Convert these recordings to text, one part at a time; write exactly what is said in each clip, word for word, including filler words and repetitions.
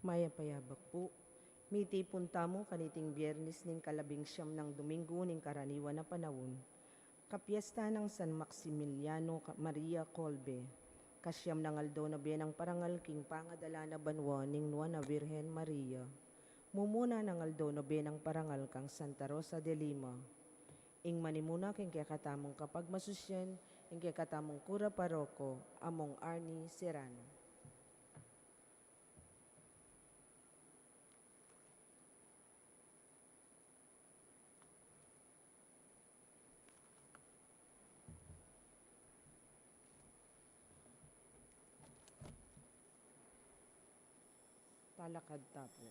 Mayap a yabak pu. Mitipun tamu kaniting Biernis ning kalabing siam nang Duminggu ning karaniwan a panaun, kapiesta nang San Maximiliano Ka-, Maria Kolbe. Kasiam nang aldo na benang parangal king pangadala na banua ning Nuan a Virgen Maria. Mumuna nang aldo na benang parangal kang Santa Rosa de Lima. Ing manimuna king kekatamung kapagmasusian, ing kekatamung kura paroko, Among Arnie Serrano. Talakad ta pu.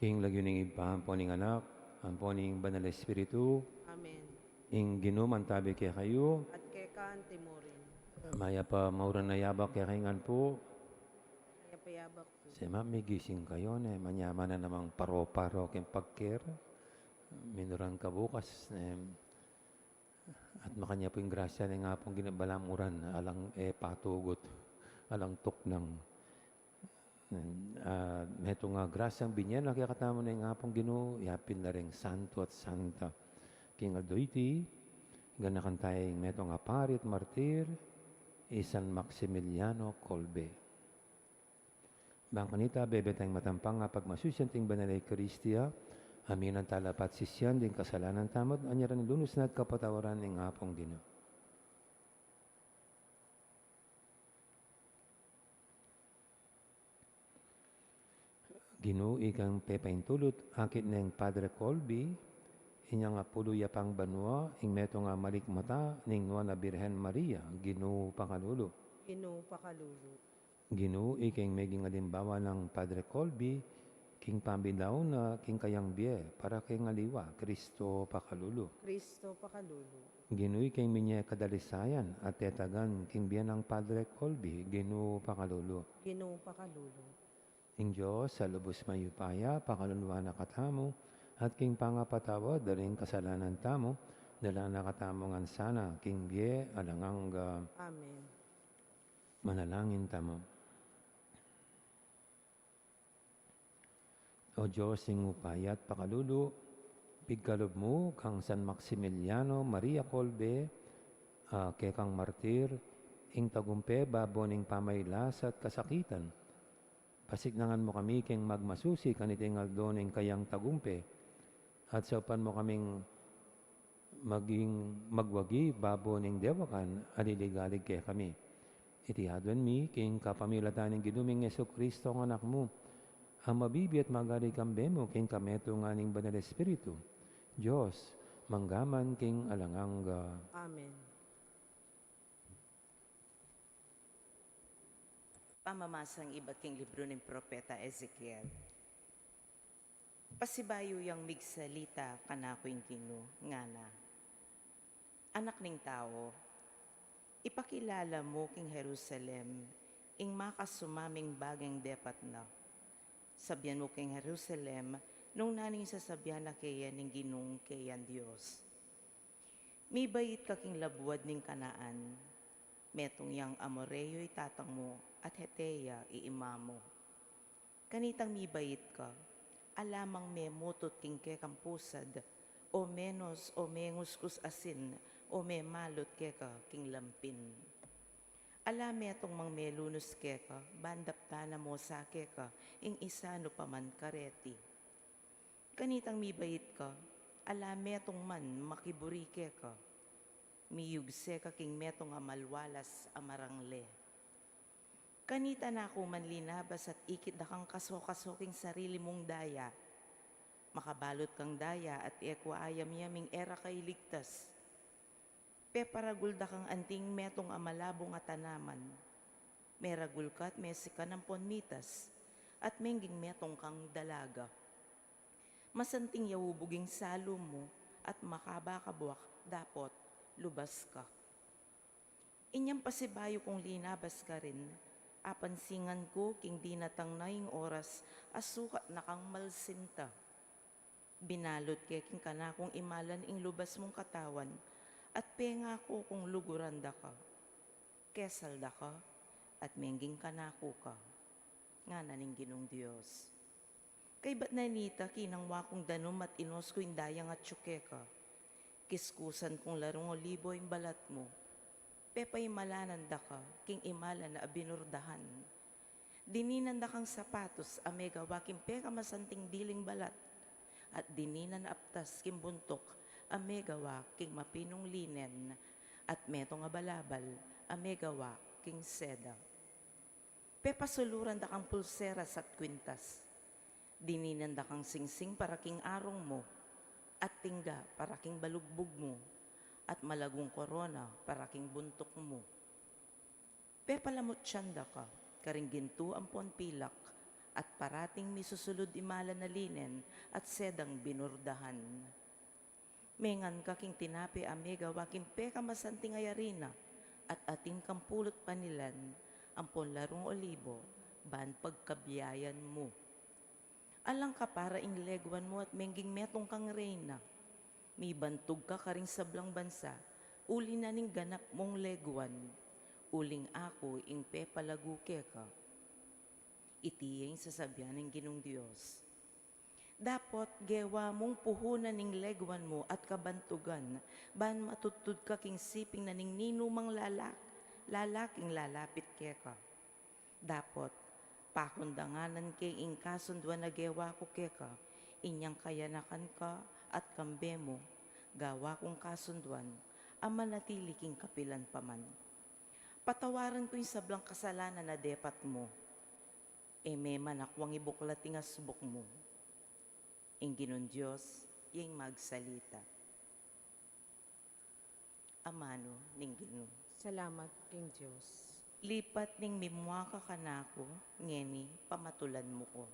King lagyu ning Ibpa, ampo ning Anak, ampo ning Banal Espiritu. Amen. Ing Ginu mantabi kekayu. At keka antimurin. Mayap a mauran a yabak kekayu ngan pu. Mayap a yabak pu. Sema migising kayu ne, manyaman na namang paro-paro king pagker. Minuran ka bukas ne. At makanyan pu ing grasya ning Apung Ginu, balamu uran, alang e patugut, alang tuknang. Ah, metung a grasyang binie na kekatamu ning Apung Ginu, yapin la reng santu at santa. King aldo iti, ganakan taya ing metung a pari at martir, i San Maximiliano Kolbe. Bang kanita, bebe tayang matampang a pagmasusian ing Banal a Eukaristia, aminan tala pa at sisian ding kasalanan tamu, anyaran ing lunus na at kapatawaran ning Apung Ginu. Ginu, ikang pepaintulut akit neng Padre Colby, inyang apulu ya pang banua, ing metung a malikmata ning Nuan a Birhen Maria, Ginu pakalulu. Ginu pakalulu. Ginu, ikeng meging alimbawa nang Padre Colby, king pamilaw na king kayang bie, para keng aliwa, Kristo pakalulu. Kristo pakalulu. Ginu, ikeng minye kadalisayan, at tetagan king bie nang Padre Colby, Ginu pakalulu. Ginu pakalulu. Ing Dios a lubus mayupaya, pakaluluan na katamu, at king pangapatawad da ring kasalanan tamu, dala na katamu ngan sana, king bie alang angga. Amen. Manalangin tamu. O Dios, ing upaya at pakalulu, pigkalub mu kang San Maximiliano Maria Colbe, a kekang martir, ing tagumpe babo ning pamailas at kasakitan. Pasiknangan mu kami king magmasusi kaniting aldo ning kayang tagumpe, at saupan mu kaming maging magwagi babo ning dewakan a liligalig kekami. Iti aduan mi king kapamilatan ning Ginu ming Jesucristo a Anak mu, a mabibie at magari kambe mu king kametungan ning Banal Espiritu, Dios, mangga man king alang angga. Amen. Ang mamasang ibat king libru ning propeta Ezekiel. Pasibayu yang migsalita kanaku ing Ginu, ngana: Anak ning tau, ipakilala mu king Jerusalem ing makasumaming baging depat na. Sabyan mu king Jerusalem nung nanu ing sasabyan na keya ning Ginung keyang Dios. Mibait ka king labuad ning Kanaan, metung yang Amoreo i tatang mu, at Hetea i ima mu. Kanitang mibait ka, ala mang memutut king kekang pusad, o menus, o menguskus asin, o memalut keka king lampin. Ala metung mang melunus keka, ban daptan na mo sa keka ing isanu pa man kareti. Kanitang mibait ka, ala metung man makiburi keka. Miyugse ka king metung a malwalas a marangle. Kanita na ku man linabas at ikit da kang kaso-kaso king sarili mung daya. Makabalut kang daya at e ku ayam-yam ing e ra ka iligtas. Peparagul da kang anting metung a malabung a tanaman. Meragul ka at mesikan ampon mitas, at mengging metung kang dalaga. Masanting ya ubug ing salum mu, at makaba ka buak dapot lubas ka. Inyang pasibayu kung linabas ka rin, apansingan ku king dinatang na ing oras a sukat na kang malsinta. Binalut ke king kanakung imalan ing lubas mung katawan, at pengaku kung luguran da ka. Kesal da ka, at mengging kanaku ka, ngana ning Ginung Dios. Kaybat na nita, kinangwa kung danum at inos ku ing dayang atyu keka. Kiskusan kung larung olibo ing balat mu. Pepaimalanan da ka king imalan a binurdahan. Dininan da kang sapatus a megawa king pekamasanting diling balat, at dininan aptas king buntuk a megawa king mapinung linen, at metung a balabal a megawa king seda. Pepasuluran da kang pulseras at kwintas. Dininan da kang singsing para king arung mu, at tingga para king balugbug mu, at malagung korona para king buntuk mu. Pepalamutyan da ka karing gintu ampon pilak, at parating misusulud imalan a linen at sedang binurdahan. Mengan ka king tinape a megawa king pekamasanting a arina, at atin kang pulut panilan ampon larung olibo, ban pagkabiayan mu. Alang ka para ing leguan mu at mengging metung kang reyna. Mibantug ka karing sablang bansa, uli na ning ganap mung leguan, uling aku ing pepalagu keka. Iti ya ing sasabian ning Ginung Dios. Dapot gewa mung puhunan ing leguan mu at kabantugan, ban matudtud ka king siping na ning ninumang lalak-, lalaking lalapit keka. Dapot pakundanganan ke ing kasunduan a gewa ku keka, inyang kayanakan ka at kambe mu, gawa kung kasunduan a manatili king kapilan pa man. Patawaran ku ing sablang kasalanan a depat mu. E me man akwang ibuklat ing asbuk mu. Ing Ginung Dios ya ing magsalita. Amanu ning Ginu. Salamat king Dios. Lipat ning mimua ka kanaku, ngeni pamatulan mu ku.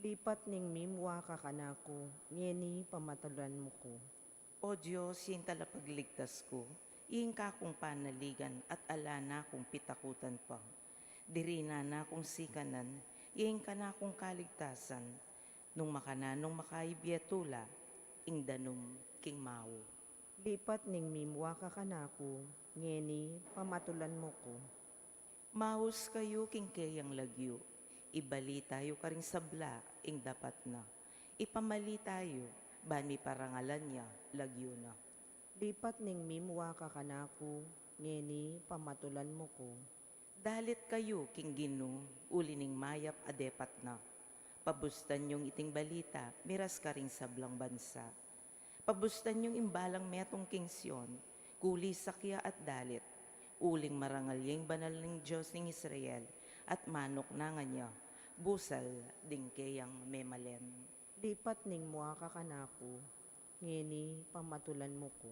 Lipat ning mimua ka kanaku, ngeni pamatulan mu ku. O Dios, ya ing talapagligtas ku, ya ing kakung panaligan at ala na kung pitakutan pa. Dirinan na kung sikanan, ya ing kanakung kaligtasan, nung makananung makaibie tula ing danum king mau. Lipat ning mimua ka kanaku, ngeni pamatulan mu ku. Maus kayu king keyang lagyu, ibalita yu karing sabla ing dapat na. Ipamalita yu, ban miparangalan ya lagyu na. Lipat ning mimua ka kanaku, ngeni pamatulan mu ku. Dalit kayu king Ginu, uli ning mayap a depat na. Pabustan yung iting balita miras karing sablang bansa. Pabustan yung imbalang metung king Sion, kulisak ya at dalit, uling marangal ya ing banal ning Dios ning Israel, at manuknangan ya busal ding keyang memalen. Lipat ning mua ka kanaku, ngeni pamatulan mu ku.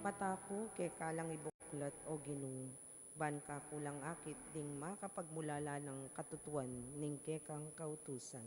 Mata ku keka lang ibuklat, O Ginu, ban kaku lang akit ding makapagmulala nang katutuan ning kekang kautusan.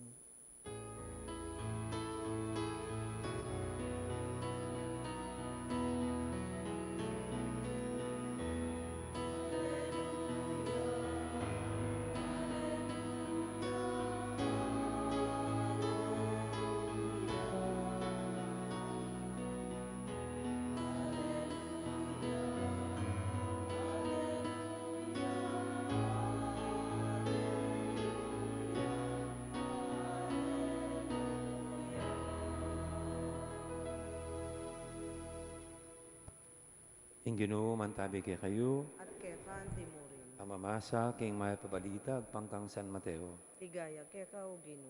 Ing Ginu mantabi kekayu. At keka anti mu rin. Pamamasa king mayap a balita agpang kang San Mateo. Ligaya keka, O Ginu.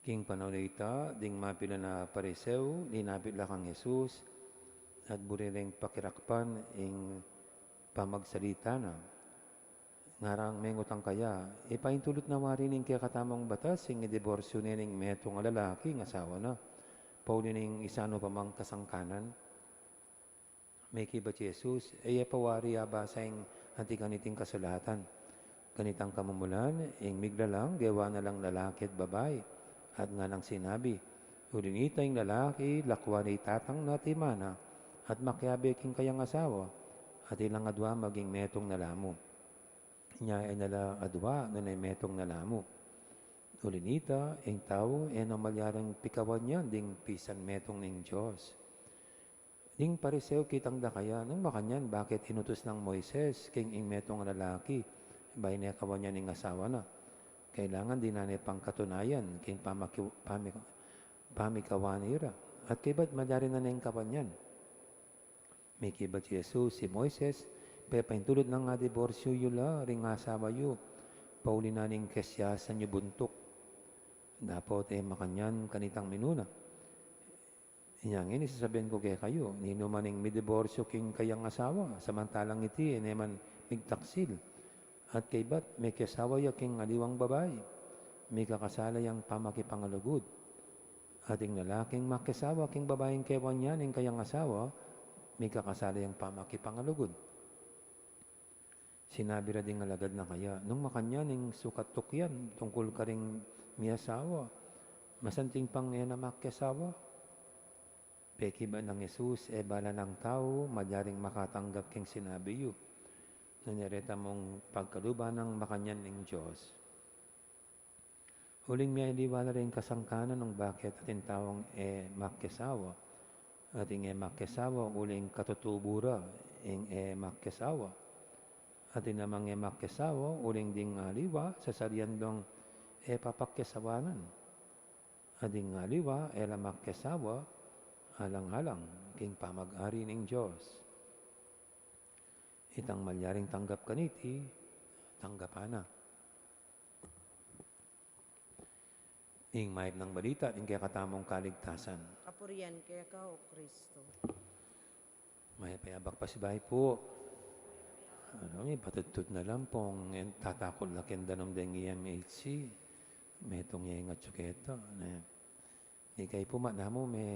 King panaun a ita, ding mapilan a Pariseo, linapit la kang Jesus, at buri reng pakirakpan ing pamagsalita na. Ngarang mengutang kaya, ipaintulut na wari ning kekatamung batas ing idiborsyu ne ning metung a lalaki ing asawa na, pauli ning isanu pa mang kasangkanan? Mekibat i Jesus, e ya pa wari abasa ing anti kaniting kasulatan. Kanitang kamumulan, ing miglalang gewa na lang lalaki at babai, at nganang sinabi, uli nita ing lalaki lakwan ne i tatang na at i mana, at makiabe king kayang asawa, at ilang adua maging metung na la mu. Inya e na la adua nune metung na la mu. Uli nita, ing tau e na malyaring pikawan yan ding pisan metung ning Dios. Ding Pariseo kitang da kaya, nung makanyan, bakit inutus nang Moises king ing metung a lalaki bayu ne kawan ya ning asawa na? Kailangan dinan ne pang katunayan king pamaki-, pami-, pamikawan ira. At kaybat malyari na neng kawan yan? Mekibat i Jesus, i Moises pepaintulut nang adiborsyu yu la ring asawa yu, pauli na ning kesiasan yu buntuk. Dapot e makanyan kanitang minuna. Inya ngeni sasabian ku kekayu, ninuman ing midiborsyu king kayang asawa, samantalang iti e ne man migtaksil, at kaybat mekiasawa ya king aliwang babai, mikakasala yang pamakipangalugud. At ing lalaking makiasawa king babaing kewan ya ning kayang asawa, mikakasala yang pamakipangalugud. Sinabi ra ding alagad na kaya, nung makanyan ing sukat tukyan tungkul karing miasawa, masanting pang e na makiasawa? Pekibat nang Jesus, e bala nang tau malyaring makatanggap king sinabi yu, nune reta mung pagkaluban nang makanyan ning Dios. Uling miyaliwa la ring kasangkanan nung bakit atin taung e makiasawa, at ing e makiasawa uling katutubu ra ing e makiasawa, at ing namang e makiasawa uling ding aliwa sasalian dong e papakiasawanan, at ing aliwa e la makiasawa alang-alang king pamag-ari ning Dios. Itang malyaring tanggap kaniti, tanggapan na. Ing mayap nang balita ning kekatamung kaligtasan. Kapurian keka, O Kristo. Mayap a abak pasibayu pu. Ano, mipatudtud na lang pung tatakut la king danum deng E M H C. Metung ya ing atsu keta, ne. Ikayu pu, ma, namu me,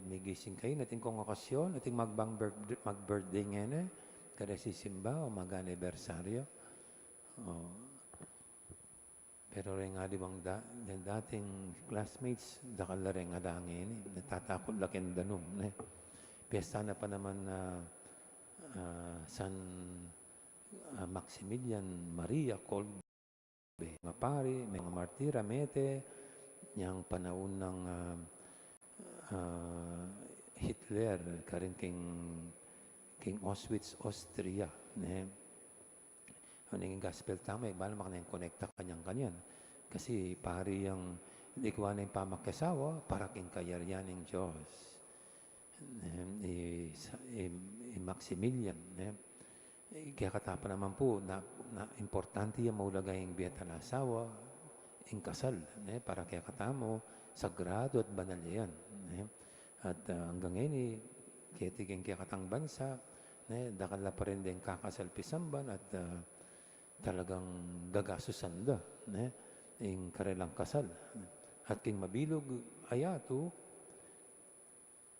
migising kayu, atin kung okasyon, atin mag-, mag-birth-, mag-birthday ngeni, kada sisimba o mag-anibersaryo. O. Pero reng aliwang da-, reng dating classmates, dakal la reng ala ngeni, natatakut la king danum, ne. Piyesta na pa naman na, ah, San, ah, Maximilian Maria Kolbe, mapari, mga martir a mete, yang panaun nang, ah, ah, Hitler, karin king, king Auschwitz, Austria, ne. Ano ing gospel tamu, e bala makaneng konekta kanyan-kanyan. Kasi pari yang likwan ing pamakiasawa para king kayarian ning Dios. Em, i, sa-, i, i Maximilian, ne? I, kaya katapan naman pu, na, na importante yang maulaga ing bie at asawa, ing kasal, ne? Para kaya katamu, sagrado at banal yan, ne? At, ah, anggang ngeni, keti king kekatang bansa, ne, dakal la pa rin deng kakasal pisamban at, ah, talagang gagastusan da, ne, ing karelang kasal. At king mabilug a yatu,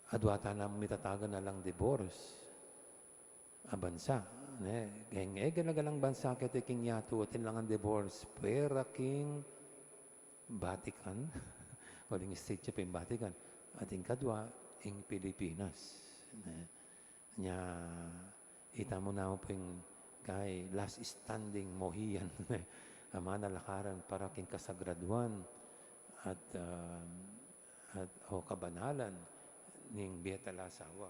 Adua ta na mitatagan alang divorce a bansa, ne? Keng e gala-galang bansa keti king yatu, atin lang a divorce, puera king Vatican, uling state ya pu ing Vatican, atin kadua, ing Pilipinas, ne? Nya, ita mu na pu ing keng last standing mohiyan, a manalakaran para king kasagraduan at, ah, at, o kabanalan ning bie at alang asawa.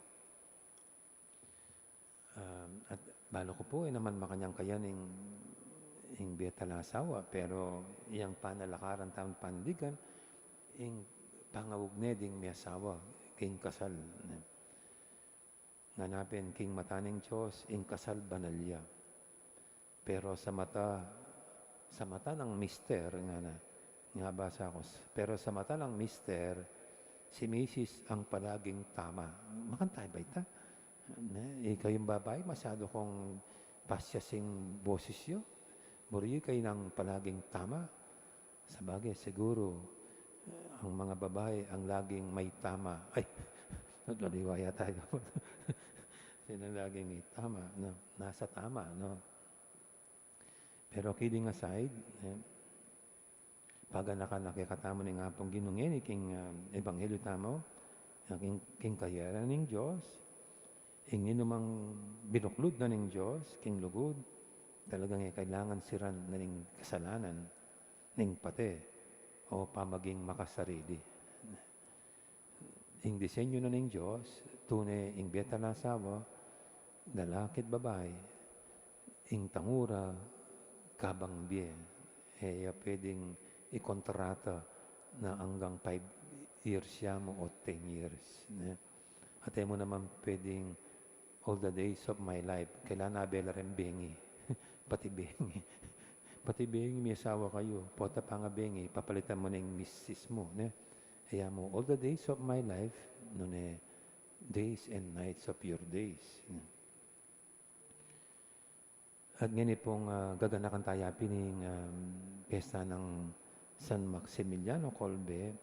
Ah, at balu ku pu, e naman makanyan kaya ning, ing bie at alang asawa, pero yang panalakaran tamu pandigan, ing pangaugne ding miasawa, king kasal, ne? Ngana pin king mata ning Dios, ing kasal banal ya. Pero sa mata, sa mata ng mister, ngana, nga basa ku, pero sa mata ng mister, si misis ang palaging tama. Makanyan ba ita? Ne? Ikayung babai, masyadu kung pasya sing boses yu. Buri yu ikayu nang palaging tama. Sabagay, siguru, ang mga babae ang laging may tama. Ay, nagkaliwa yata yu. Sino laging may tama, no? Nasa tama, no? Pero kidding aside, e, paganakan na kekatamu ning Apung Ginu ngeni king, ah, ebanghelyu tamu, ah, king, king kayaran ning Dios, ing ninumang binuklud na ning Dios king lugud, talagang e kailangan siran na ning kasalanan, ning pate, o pamaging makasarili. Ing disenyu na ning Dios, tune ing bie at alang asawa, lalaki at babai, ing tangu ra kabang bie, e ya pwedeng ikontrata na anggang five years ya mu o ten years, ne? At e mu naman pwedeng all the days of my life, kailangan abe la ring bengi. Pati bengi. Pati bengi, miasawa kayu, pota pa nga bengi, papalitan mu na ing misis mu, ne? E ya mu, all the days of my life, nune days and nights of your days, ne? At ngeni pung, ah, gaganakan taya pin ing, ah, pesta nang San Maximiliano Kolbe,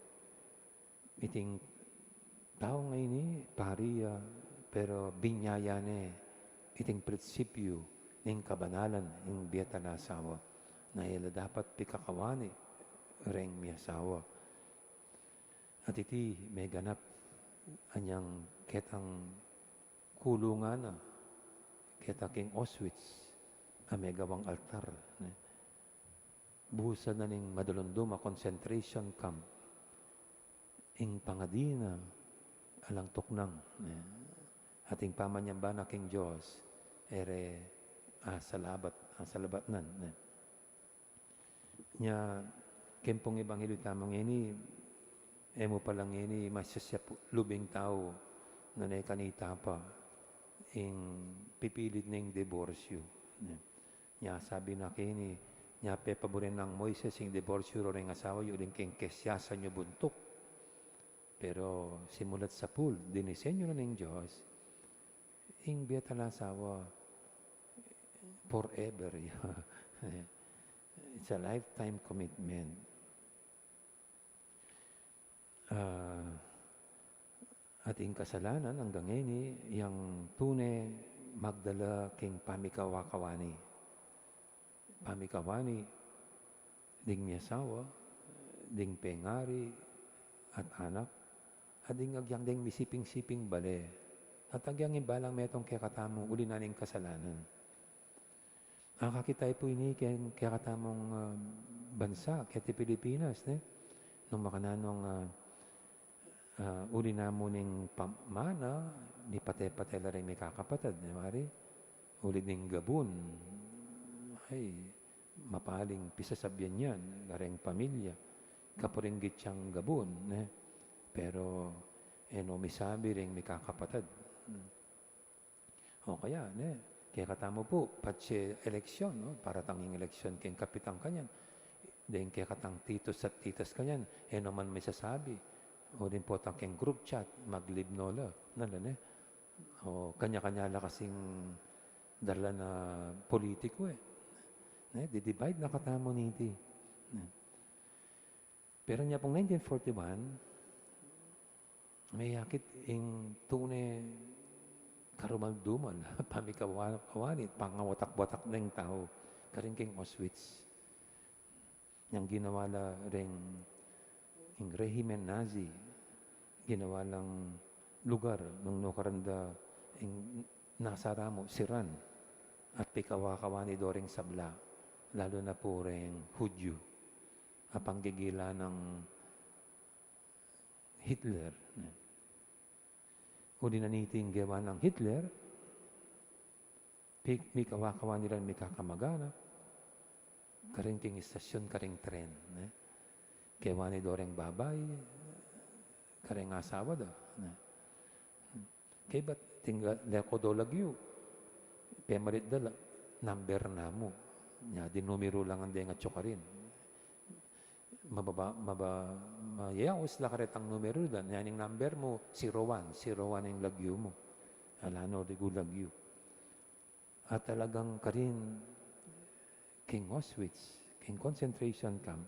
iting tau ngeni, pari ya, pero binie ya ne iting prinsipyu ning kabanalan ning bie at alang asawa, na e la dapat pikakawani reng miasawa. At iti meganap anyang ketang kulungan na, keta king Auschwitz, a megawang altar, ne? Busa na ning madalundum a concentration camp, ing pangadi na alang tuknang, ne? At ing pamanyamba na king Dios, e re asalabat, asalabatnan, ne? Nya, keng pung ebanghelyu tamu ngeni, e mu pala ngeni masasayap lub ing tau, nune kanita pa, ing pipilit ning diborsyu. Nya, sabi na keni, nya pepaburen nang Moises ing diborsyu reng asawa yu uling keng kesiasan yu buntuk. Pero simulat sapul, dinisenyu na ning Dios, ing bie at alang asawa, forever ya. It's a lifetime commitment. Ah, at ing kasalanan anggang ngeni, yang tune magdala king pamikawa-kawani. Pamikawa na ding miasawa, ding pengari, at anak, at ding agyang ding misiping-siping bale. At agyang imbalang metung kekatamu, uli na ning kasalanan. Akakit tamu pu ini keng kekatamung, ah, bansa, keti Pilipinas, ne? Nung makananung, ah, ah, uli na mu ning pamana, mipate-pate la ring mikakapatad, ne, mari? Uli ning gabun, ay, mapaling pisasabian yan, kareng pamilya, kapuringgit yang gabun, ne? Pero, e no misabi ring mikakapatad. O kaya, ne, kekatamu pu, patse eleksyon, no? Paratang ing eleksyon keng kapitan kanyan. Deng kekatang titus at titas kanyan, e no man misasabi. O deng potang keng group chat, maglib no la, na la, ne? O kanya-kanya la kasing dalan a politiku, e. Ne, di-divide na katamu niti. Ne? Pero nya pung nineteen forty-one, Meyakit ing tune karumal-dumal, pamikawani, pangawatak-watak ning tau, karin king Auschwitz. Yang ginawa la reng ing rehimen Nazi, ginawa lang lugar nung nukaran da ing nasara mu, siran, at pikawa-kawani do reng sabla, lalu na pu reng Hudyu, a panggigila nang Hitler. Uli na niting gewa nang Hitler, pi-, mikawa-kawani ran mikakamag-anak, karin king istasyon, karing tren, ne? Kewani do reng babai, kareng asawa da, ne? Kaybat tingga leko do lagyu, pemalit da la, number na mu. Nya, di numeru lang ing deng atyu karin. Mababa, maba, mayayaus la karetang numeru da, nya ning number mu, zero one, zero one ing lagyu mu. Ala no rigu lagyu. At talagang karin, king Auschwitz, king concentration camp,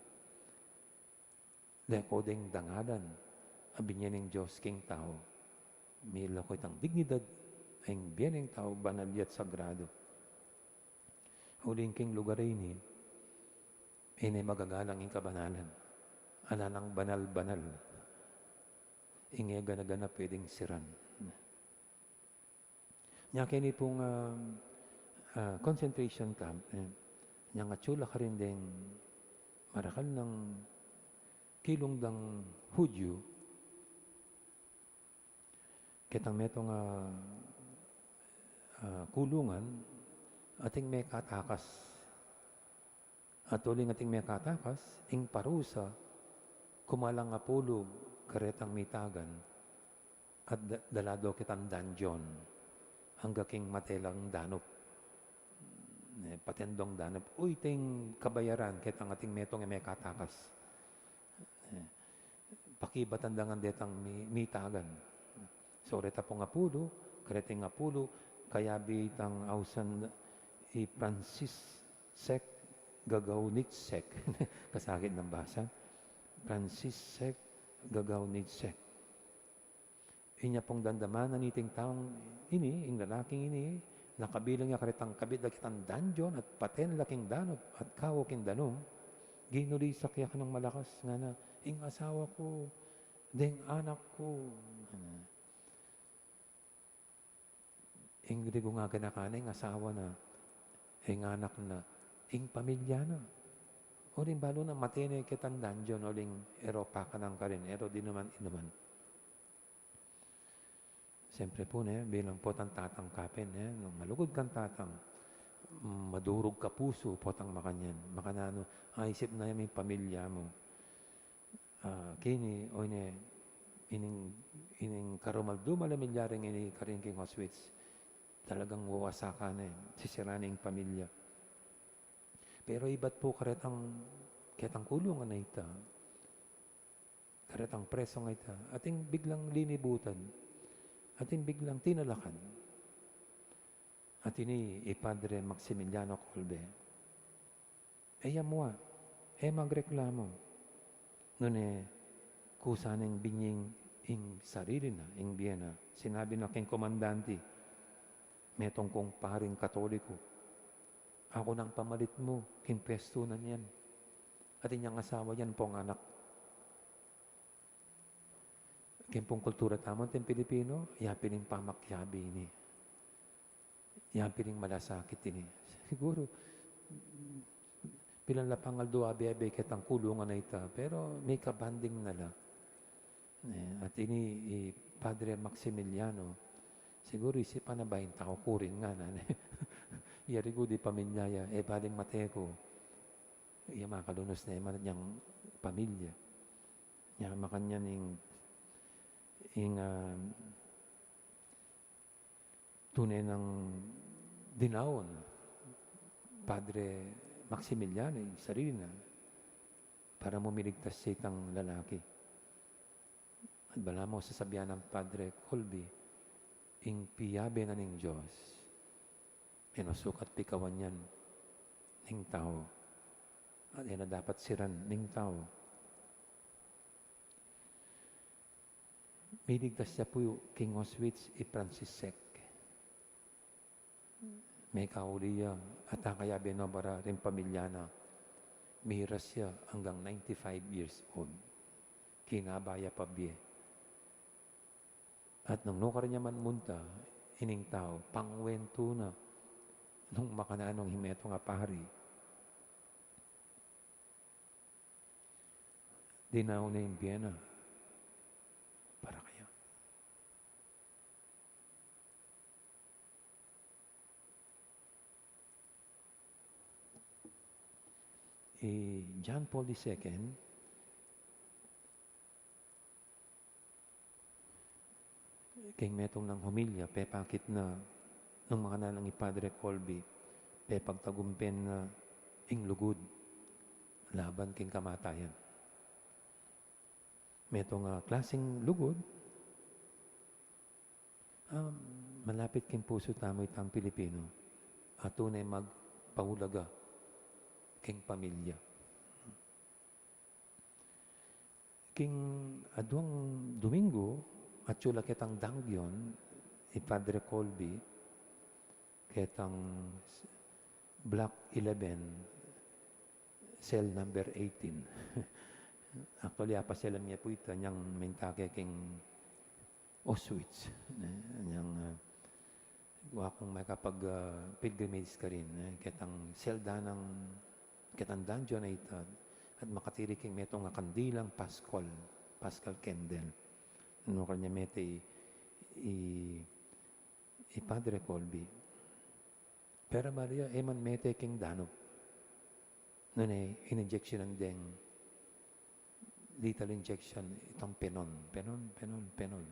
leko deng dangalan a binye ning Dios king tau. Milako itang dignidad, ing bie ning tau, banal ya at sagrado. Uling king lugar a ini, e ne magagalang ing kabanalan. Ala nang banal-banal. Ing e gana-gana pwedeng siran. Nya keni pung, ah, ah, concentration camp, e, nyang atyu la karin deng marakal nang kilung dang Hudyu, ketang metung a, ah, kulungan, ating mekatakas. At uling ating mekatakas, ing parusa, kumalang Apollo karetang mitagan, at da-, dala do ketang dungeon, angga king mate lang danup. E, paten dong danup. Uy, ing kabayaran, ketang ating metung a mekatakas. E, pakibatan da ngan detang mi-, mitagan. So, reta pung Apollo, kareting Apollo, kayabe itang ausan i Francis Sek Gagaunitsek. Kasakit nang basa. Francis Sek Gagaunitsek. Inya pung damdaman na niting taung ini, ing lalaking ini, nakabilang ya karetang kabit da ketang dungeon at paten la king danup at kawa king danum, ginulisak ya kanung malakas, ngana, "Ing asawa ku, deng anak ku." Ngana. Ing rigung aganaka na, ing asawa na, ing anak na, ing pamilya na. Uling balu na, mate ne ketang dungeon, uling e ro pakanan karin, e ro dinuman-inuman. Siyempre pu, ne, bilang potang tatang ka pin, ne, nung malugud kang tatang, mm, madurug ka pusu, potang makanyan. Makananu, aisip na ya ing pamilya mu. Ah, keni, o ine, ining, ining karumal-dumal a milyaring ini karin king Auschwitz, talagang wawasakan ne, sisiran ne ing pamilya. Pero ibat pu karetang, ketang kulungan a ita, karetang presong a ita, ating biglang linibutan, ating biglang tinalakan. At ini i Padre Maximiliano Kolbe. E ya mua, e magreklamo. Nune kusa neng binying ing sarili na, ing bie na. Sinabi na king komandante, metung kung paring Katoliko, "Aku nang pamalit mu king pwestu na niyan. At inyang asawa yan pung anak." King pung kultura tamu, ating Pilipino, ya pin ing pamakyabe ini. Ya pin ing malasakit ini. Siguru, pilan la pang aldo abe-abe ketang kulungan a ita, pero mika-bonding na la. E, at ini i Padre Maximiliano, siguru isipan na, "Ba ing tau ku rin," ngana ne. "Yari ku di pamilya ya, e baling mate ku, iya makalunus ne man inyang pamilya." Nya makanyan ing, ing, ah, tune nang dinaun Padre Maximiliano ing sarili na para mu miligtas ya itang lalaki. At balamu sasabian nang Padre Kolbe, ing piyabe na ning Dios, e na sukat pikawan yan ning tau. At e na dapat siran ning tau. Miligtas ya pu king Auschwitz i Franciszek. Mekauli ya, at akayabe no bara ring pamilya na. Miras ya anggang ninety-five years old. Kinaba ya pa bie. At nung nukarin ya man munta, ining tau, pangwentu na, nung makananu ing metung a pari. Dinaun ne ing bie na para kaya. I John Paul the Second, king metung nang homilya, pepakit na nung makananu nang i Padre Colby, pepagtagumpen na ing lugud laban king kamatayan. Metung a klasing lugud, ah, malapit king pusu tamu itang Pilipinu, a tune magpaulaga king pamilya. King aduang Domingo, atyu la ketang dungeon i Padre Colby, ketang s-, Block eleven, cell number eighteen. Actually, apaselan ne pu ita, inyang minta ke king Auschwitz, ne, inyang, ah, wa kung makapag, ah, pilgrimage karin, ne, ketang selda nang, ketang dungeon a ita, at makatiri king metung a kandilang Paschal, Paschal candle. Nukarin ya mete i, i, i Padre Colby. Pero Maria, e man mete king danup. Nune, in-injectionan deng lethal injection, itang penon, penon, penon, penon.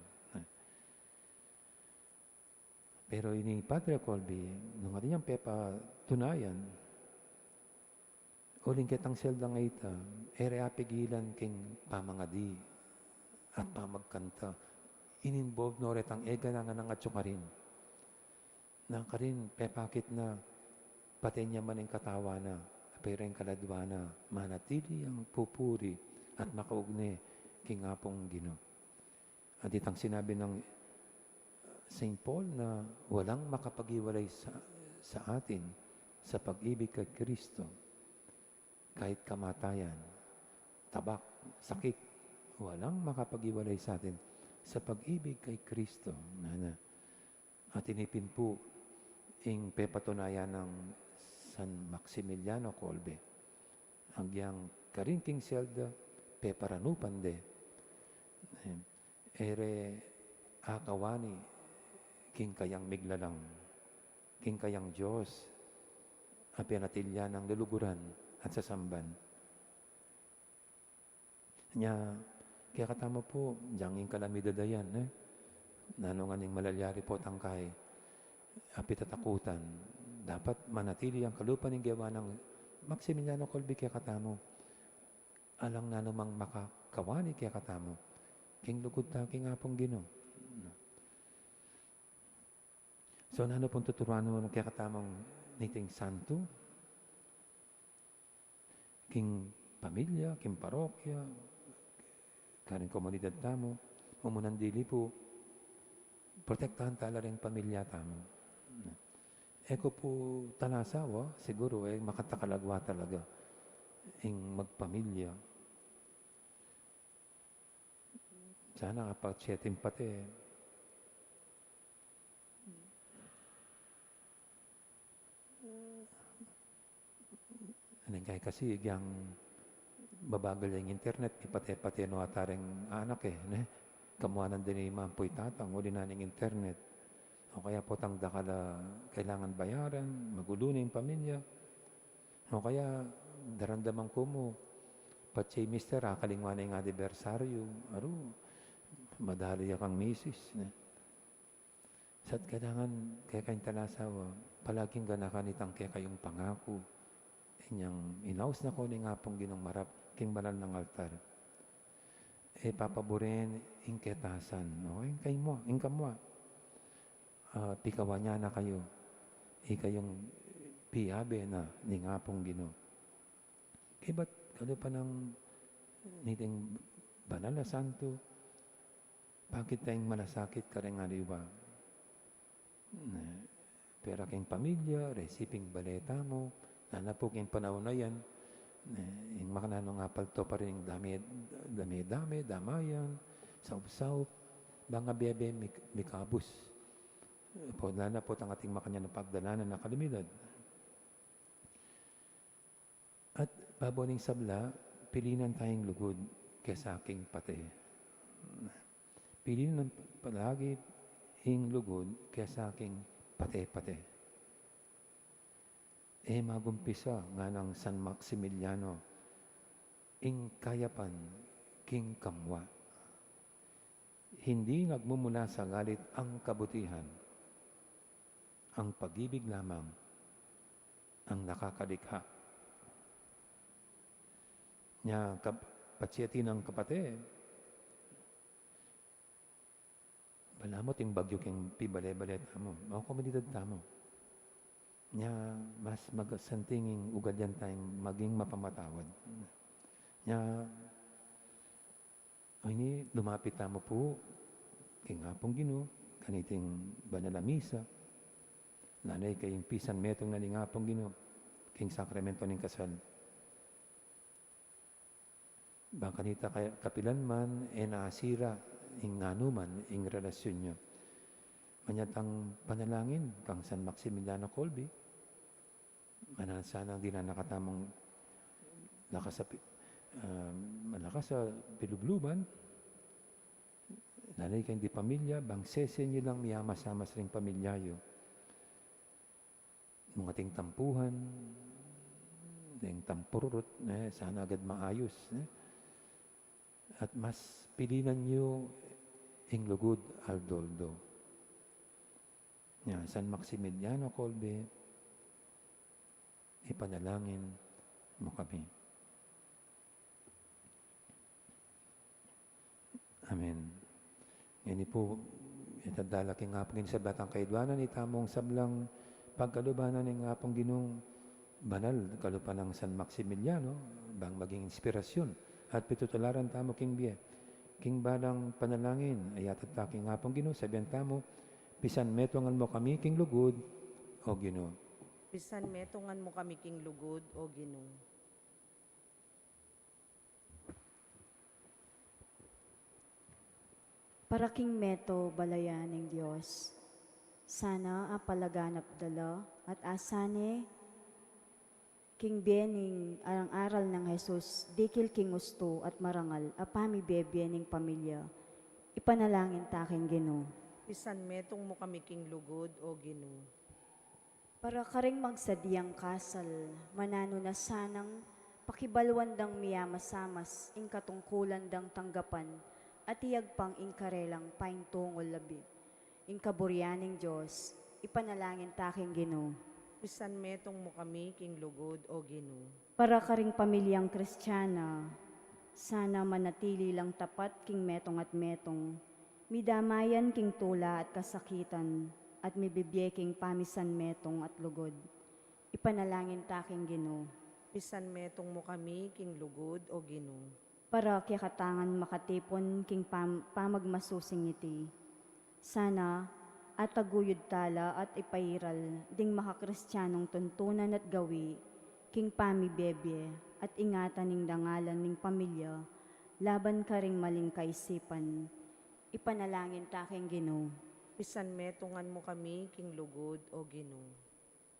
Pero ini Padre Colby, nung atin yang pepatunayan, uling ketang selda a ita, e re apigilan king pamangadi at pamagkanta. In-involve no retang e ganangan atyu karin. Na karin, pepakit na, pati ne man ing katawan na, pero ing kaladwa na, manatili yang pupuri at makaugne king Apung Ginu. At itang sinabi nang Saint Paul na walang makapaghiwalay sa, sa atin sa pag-ibig kay Kristo, kahit kamatayan, tabak, sakit, walang makapaghiwalay sa atin sa pag-ibig kay Kristo. Nana. At ini pin pu ing pepatunayan nang San Maximiliano Kolbe. Agyang karin king selda, peparanupan de. E re akawani king kayang miglalang, king kayang Dios, a pianatil ya nang luluguran at sasamban. Nya, kekatamu pu, dyang ing kalamidad a yan, e. Nanu ngan ing malalyari potang kai, a pitatakutan. Dapat manatili yang kalupa ning gewa nang Maximiliano Kolbe kekatamu. Alang nanu mang makakawani kekatamu king lugud ta king Apung Ginu. So, nanu pung tuturuan mu kekatamung niting santu? King pamilya, king parokya, karing komunidad tamu, umunan dili pu, protektahan ta la ring pamilya tamu. E ku pu talasawa, siguru, e, makatakalaguan talaga ing magpamilya. Sana kapag chatting pati. Neng kai kasi, agyang babagal ya ing internet, ipate-pate no ata ring anak, e, ne? Kamuanan da ne mampu i tatang, uli na ning internet. O kaya potang dakal a kailangan bayaran, magulu ne ing pamilya. O kaya, daramdaman ku mu, patse i mister, akalingwan ne ing anibersaryu, aru, madali ya kang misis, ne? Sa kailangan kekayung talasawa, palaging ganakan itang kekayung pangaku, inyang inaus na ko ning Apung Ginung marap king banal nang altar. E papaburen ing ketasan, no? Ing kayu mu, ing kamu, a, pikawan ya na kayu, ikayung piabe na ning Apung Ginu. Kaybat kalupa nang niting banal a santu, Bakit tayang malasakit kareng aliwa? Ne, pera king pamilya, recipe ing bale tamu, lala na pu king panaun a yan, ne, ing makananu nga palto pa rin ing dame, dame-dame, damayan, saup-saup, bang abebe mik-, mikabus. Po, lala na pu tang ating makanyan a pagdalanan a kalamidad. At babo ning sabla, pilinan tayang lugud kesa king pate. Pilinan palagi ing lugud kesa king pate-pate. E magumpisa, nganang San Maximiliano, ing kayapan king kamua. Hindi nagmumula sa galit ang kabutihan. Ang pag-ibig lamang ang nakakalikha. Nya, kap-, patsi atin a kapatid, balamu ating bagyu king pibale-bale tamu, o komunidad tamu. Nya, mas masanting ing ugalian tayang maging mapamatawad. Nya, o ini, lumapit tamu pu king Apung Ginu, kaniting banal a misa, lala na king pisan metung na ning Apung Ginu king sakramento ning kasal. Bang kanita kaya kapilan man, e na asira ing nanu man ing relasyun yu. Manyatang panalangin kang San Maximiliano Kolbe, mananu sana ing dinanaka tamung lakas a pi-, ah, malakas a pilubluban, lala na king pamilya, bang sesen yu lang miyamas-amas ring pamilya yu. Nung ating tampuhan, deng tampururut, ne, sana agad maayus, ne? At mas pilinan yu ing lugud aldo-aldo. Nya, San Maximiliano Kolbe, ipanalangin mu kami. Amen. Ngeni pu, itadala king Apung Ginu ing sablang kayadwanan, ing tamung sablang pagkaluban ning Apung Ginung banal, kalupa nang San Maximiliano, bang maging inspirasyun at pitutularan tamu king bie. King balang panalangin a yatad ta king Apung Ginu, sabian tamu, "Pisan metungan mu kami king lugud, O Ginu." Pisan metungan mu kami king lugud, O Ginu. Para king meto balayan ning Dios, sana apalaganap da la at asan ne king bie ning alang-aral nang Jesus, dikil king ustu at marangal a pamibie-bie ning pamilya. Ipanalangin ta king Ginu. Pisan metung mu kami king lugud, O Ginu. Para karing magsadiang kasal, mananu na sanang pakibaluan dang miyamas-amas ing katungkulan dang tanggapan at iyagpang ing karelang paintungul labi. Ing kaburian ning Dios, ipanalangin ta king Ginu. Pisan metung mu kami king lugud, O Ginu. Para karing pamilyang Kristiana, sana manatili lang tapat king metung at metung, midamayan king tula at kasakitan, at mibibie king pamisan metung at lugud. Ipanalangin ta king Ginu. Pisan metung mu kami king lugud, O Ginu. Para kekatangan makatipun king pam-, pamagmasusing iti. Sana, ataguyud ta la at ipairal ding makakristianung tuntunan at gawi, king pamibie-bie, at ingatan ing dangalan ning pamilya, laban karing maling kaisipan. Ipanalangin ta king Ginu. Pisan metungan mu kami king lugud, O Ginu.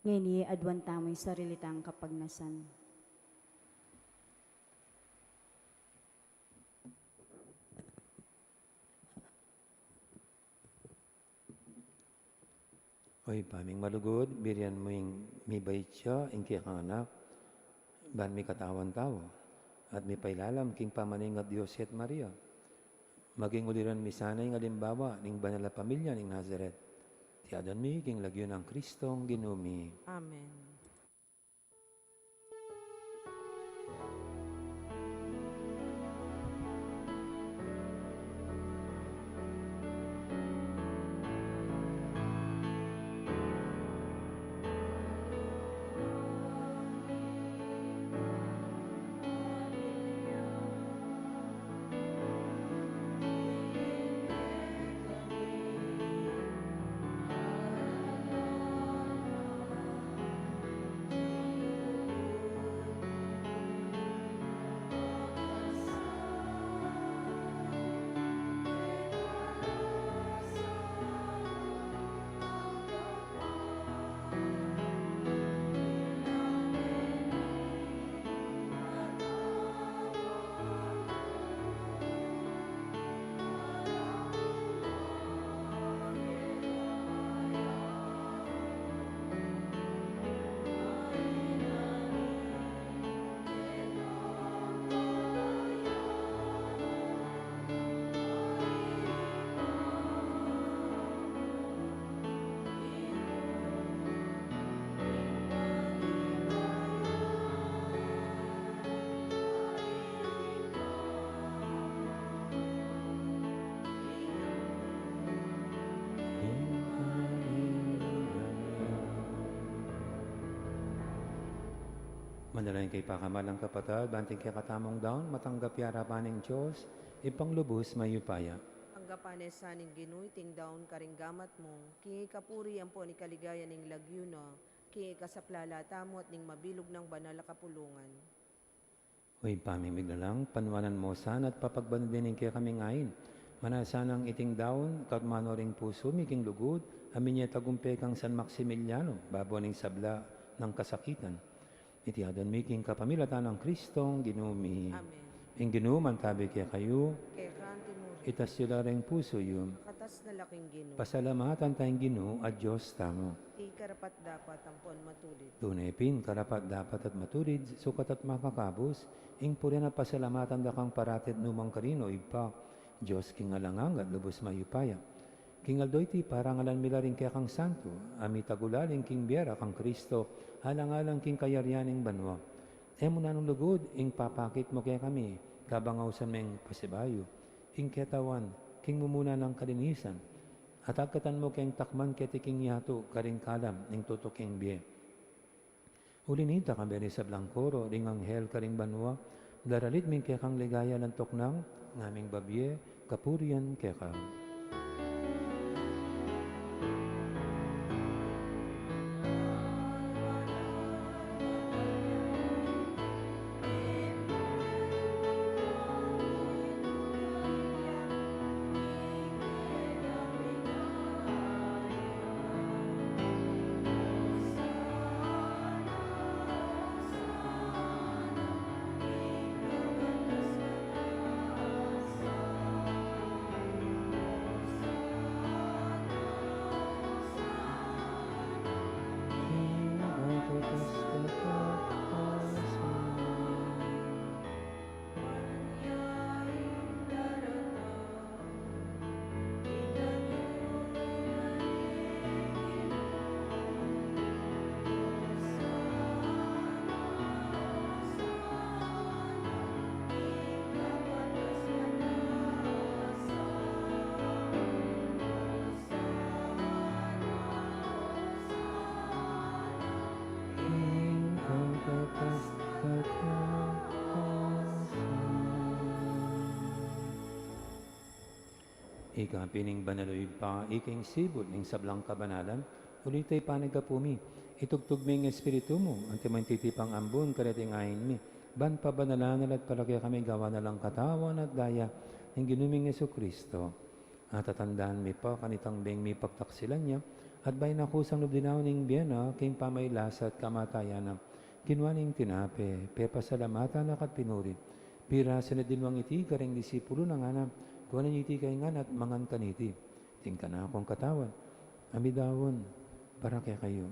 Ngeni, aduan tamu ing sarili tang kapagnasan. O Ibpa ming malugud, birian mu ing mibait ya ing kekang anak, ban mikatawan tau, at mipailalam king pamaningat Dios at Maria. Maging uliran mi sana ing alimbawa ning banal a pamilya ning Nazaret. Iti aduan mi king lagyu nang Kristong Ginu mi. Amen. Manalangin kayu pakamalan kung kapatad, ban iting kekatamung daun, matanggap ya arapan ning Dios, Ibpang lubus mayupaya. Tanggapan na sa ning Ginu iting daun karing gamat mu, king ikapuri ampon ikaligayan ning lagyu na, king ikasaplala tamu at ning mabilug nang banal a kapulungan. O Ibpa ming miglalang, panuanan mu sana at papagbanal ne ing kekaming ain. Manasa nang iting daun, kaluban mu ring pusu mi king lugud, a minie tagumpe kang San Maximiliano, babo ning sabla nang kasakitan. Iti adwan mi king kapamilatan nang Kristong Ginu mi. Amen. Ing Ginu mantabi kekayu. Keka antimurin. Itas yu la ring pusu yu. Katas na la king Ginu. Pasalamatan taya ing Ginu a Dios tamu. Iti karapat-dapat ampon matulid. Tune pin, karapat-dapat at matulid, sukat at makakabus, ing purian at pasalamatan da kang parati at nukarin man, O Ibpa, Dios king alang angga at lubus mayupaya. King aldo iti, parangalan mi la ring kekang santo, a mitagulaling king bie ra kang Kristo, alang-alang king kayarian ning banua. E mu na nung lugud ing papakit mu kekami, kabang ausan meng pasibayu ing ketawan king mumuna nang kalinisan, at agkatan mu keng takman keti king yatu karing kalam ning tutuking bie. Uli nita, kayabe ring sablang koro ring anghel karing banua, daralit mi ing kekang ligaya, lantuk nang ngaming babie kapurian keka. Ika pin ing banal, O Ibpa, ika ing sibul ning sablang kabanalan, uli nita ipanyawad mu, itubud mu ing Espiritu mu, anti mo ing titipang ambun kareting ain mi, ban pabanalan na la at para kekami gawan na lang katawan at daya ning Ginu ming Jesucristo. At tatandaan mi pa kanitang beng mipagtaksilan ya, at bayu na kusang lub dinaun ing bie na king pamagkasakit at kamatayan na, kinua ne ing tinape, pepasalamatan na ka't pinuri, pirasu ne at dinwang iti karing disipulu na, ngana, kuanan ye iti kayu ngan at mangan kaniti. Iti ing kanakung katawan, a midaun para kekayu.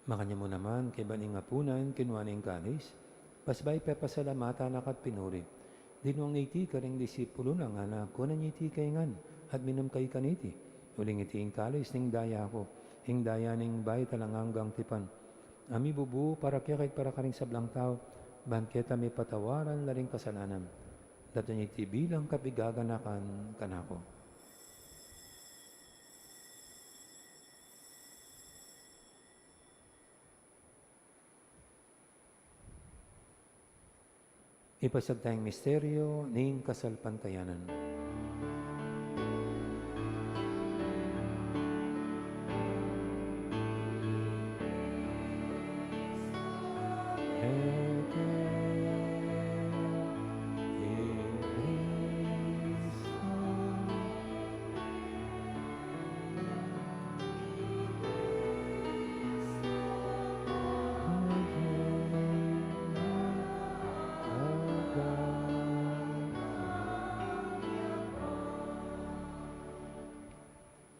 Makanyan mu naman, kaybat ning apunan, kinua ne ing kalis, pasibayu pepasalamatan na ka't pinuri, dinwang ne iti karing disipulu na, ngana, kuanan ye iti kayu ngan at minum kayu kaniti, uling iti ing kalis ning daya ku, ing daya ning bayu at alang anggang tipan, a mibubu para kekayu at para karing sablang tau, ban keta mipatawaran la ring kasalanan. Daptan ye iti bilang kapaganakan kanaku. Ipasiag taya ing misteryu ning kasalpantayanan.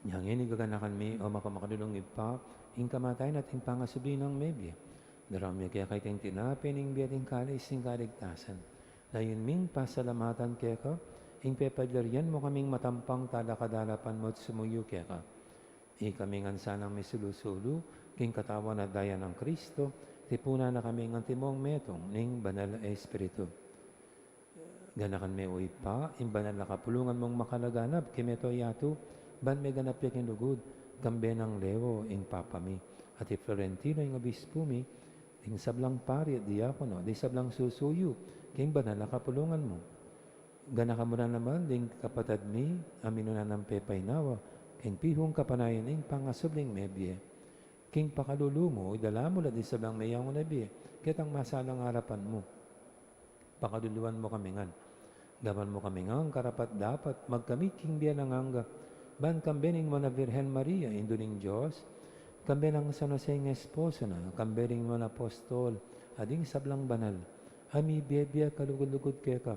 Inya ngeni gaganakan mi, O mapamakalulung Ibpa, ing kamatayan at ing pangasubli nang mebie. Daraun mi keka iting tinape ning bie at ing kalis ning kaligtasan. Layun ming pasalamatan keka ing pepalyarian mu kaming matampang talakad alapan mu at sumuyu keka. Ikami ngan sanang misulu-sulu king katawan at daya nang Kristo, tipunan na kami ngan antimong metung ning Banal a Espiritu. Ganakan me, o Ibpa, ing banal a kapulungan mung makalaganap keng mabilug a yatu, ban meganap ya king lugud, kambe nang Leo ing Papa mi, at i Florentino ing Obispu mi, ding sablang pari at diakono, ding sablang susuyu king banal a kapulungan mu. Ganakan mu la naman ding kapatad mi a minuna nang pepainawa king pihung kapanayan ning pangasubling mebie. King pakalulu mu, idala mu la ding sablang meyangu na bie ketang masalang arapan mu. Pakaluluan mu kami ngan. Gawan mu kami ngan karapat-dapat magkamit king bie alang angga, ban kambe ning Nuan a Virgen Maria, Indu ning Dios, kambe nang San Jose ing esposo na, kambe ning Nuan a Apostol, at ding sablang banal a mibie-bie kalugud-lugud keka.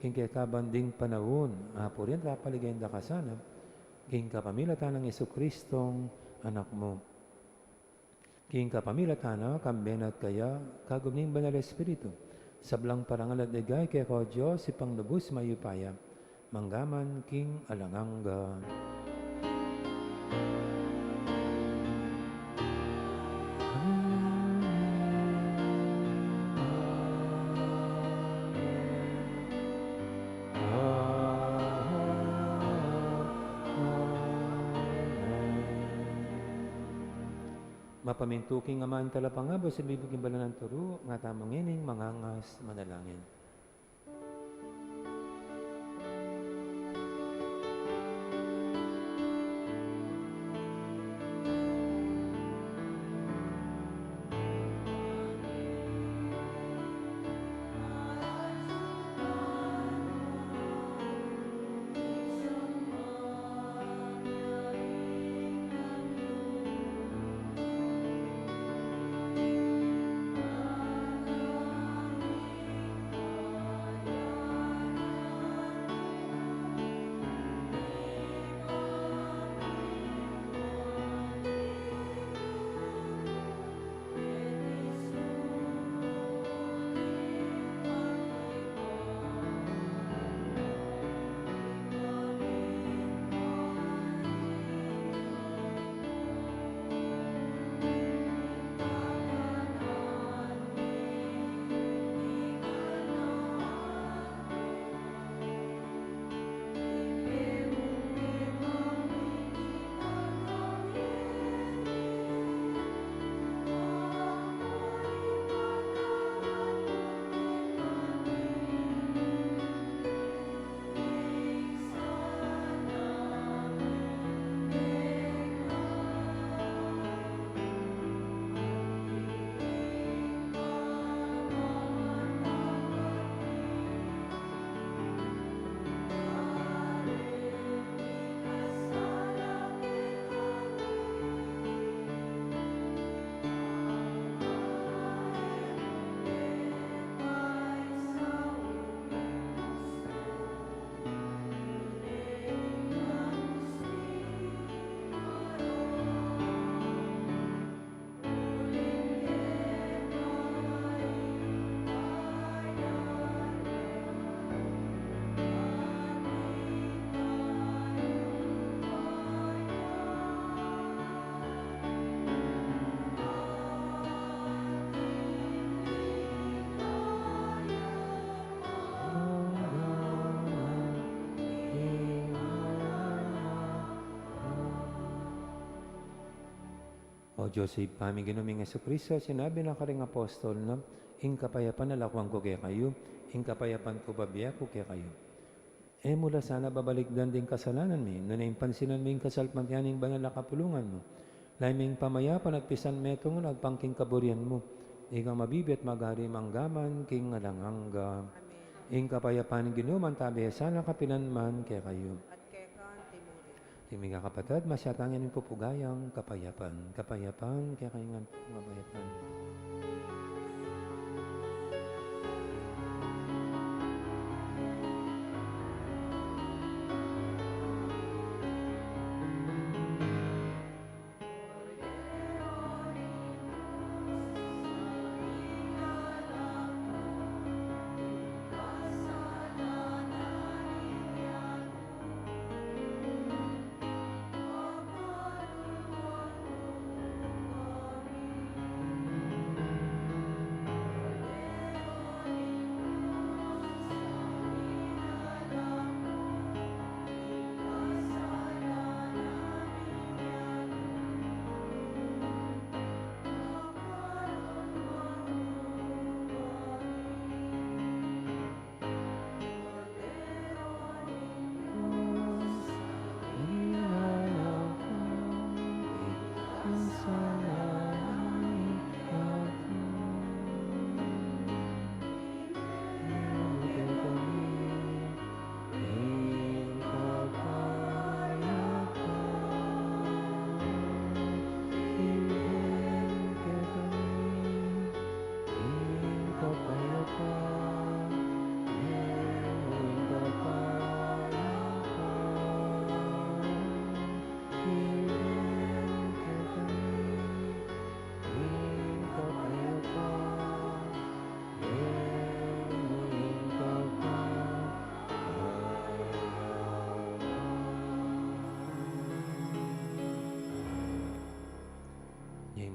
King keka ban ding panaun a purian at paligaya da ka sana, king kapamilatan nang Jesucristong Anak mu. King kapamilatan na, kambe na at kaya, kagum ning Banal a Espiritu, sablang parangal at ligaya keka, o Dios, Ibpang lubus mayupaya, mangga man king alang angga. Mapamintu king aman talapangabus, ibibug ing banal a turu, ngatamu ngening mangangas manalangin. O Dios, Ibpa ming Ginu ming Jesucristo, sinabi na karing apostol na, ing kapayapan lakuan ku kekayu, ing kapayapan ku bibie ku kekayu. E mu la sana babalikdan ding kasalanan mi, nune ing pansinan mu ing kasalpantayanan ning banal a kapulungan mu. Lalam ning pamayapan at pisan metung agpang king kaburian mu. Ika ing mabibie at magari mangga man king alang angga. Amen. Ing kapayapan ning Ginu manatili sana kapilan man kekayu. At keka antimurin. Ing migakapatad, masyatan ing pupugayang kapayapan. Kapayapan kekayu ngan, kapayapan.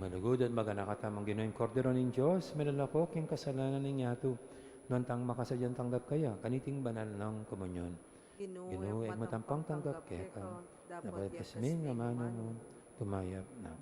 Malugud at maganaka tamung Ginu, ing Kordero ning Dios, milalako king kasalanan ning yatu. Nuan tang makasadyang tanggap kaya kaniting banal nang komunyon. Ginu, Ginu, e ku matampang tanggap keka, dapot dasmin ing amanu mu, tumayap na.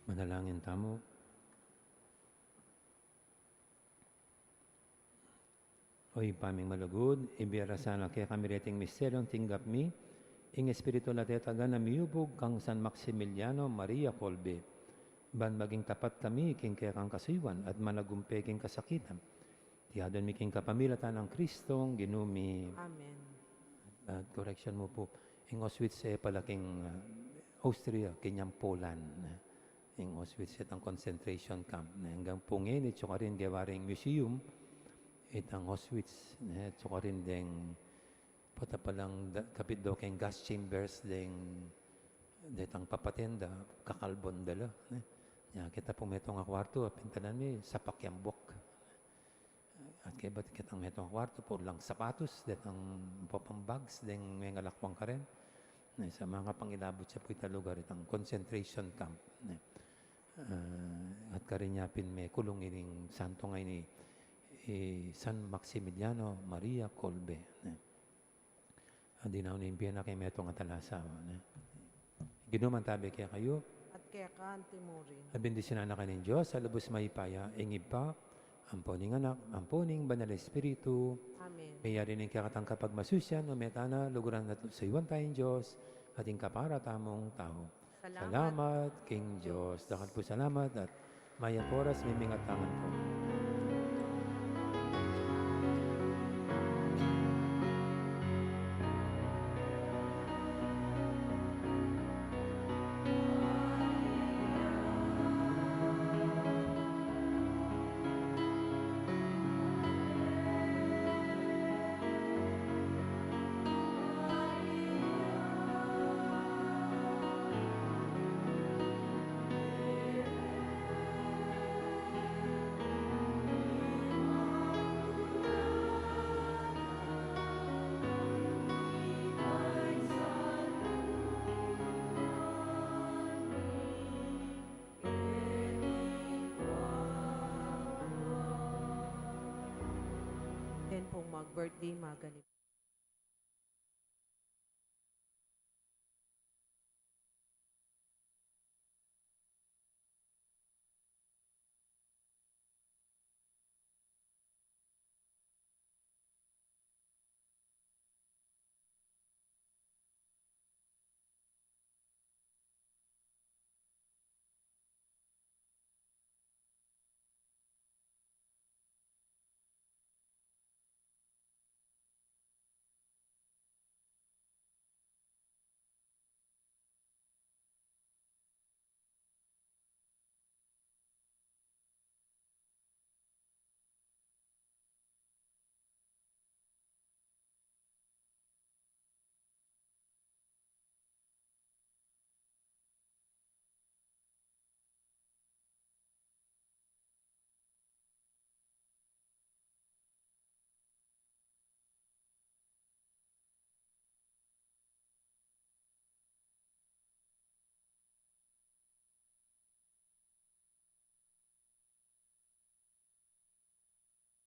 Manalangin tamu. O Ibpa ming malugud, ibie ra sana kekami reting misteryung tinggap mi, ing Espiritu la tetagan a miubug kang San Maximiliano Maria Kolbe, ban maging tapat kami king kekang kasuyuan at managumpe king kasakitan. Iti adwan mi king kapamilatan nang Kristong Ginu mi. Amen. At correction mu pu, ing Auschwitz e pala king, ah, Austria, king Poland, eh. Ing Auschwitz itang concentration camp, ne, anggang pu ngeni, atsu karin gewa ring museum itang Auschwitz, ne, atsu karin deng pota palang da-, kapit do keng gas chambers deng, detang papatenda, kakalbon da la, ne. Nya, kita pu metung a kwartu, a pintanan mi, sapak yang buak. At kaybat kitang metung a kwartu, puro lang sapatus, detang popang bags, deng mengalakwang karen. Ne, sa mangapangilabut ya pu ita lugar itang concentration camp. Ne. Ah, at karin ya pin mekulung ining santo ngeni, i San Maximiliano Maria Kolbe. Ne. At dinaun ning bie na keng metung a talasawa, ne. Ginu mantabe kekayu. At keka anti mu rin. At bendisyunan na kayu ning Dios a lubus mayupaya, ing Ibpa, ampo ning Anak, ampo ning Banal a Espiritu. Amen. Meyari ning kekatang kapagmasusian, o metana, luguran at suyuan taya ing Dios, at ing kapara tamung tau. Salamat. Salamat king Dios. Dakal pu salamat at mayap a oras, mimingat tangan pu. Atin pung mag-birthday, maganip.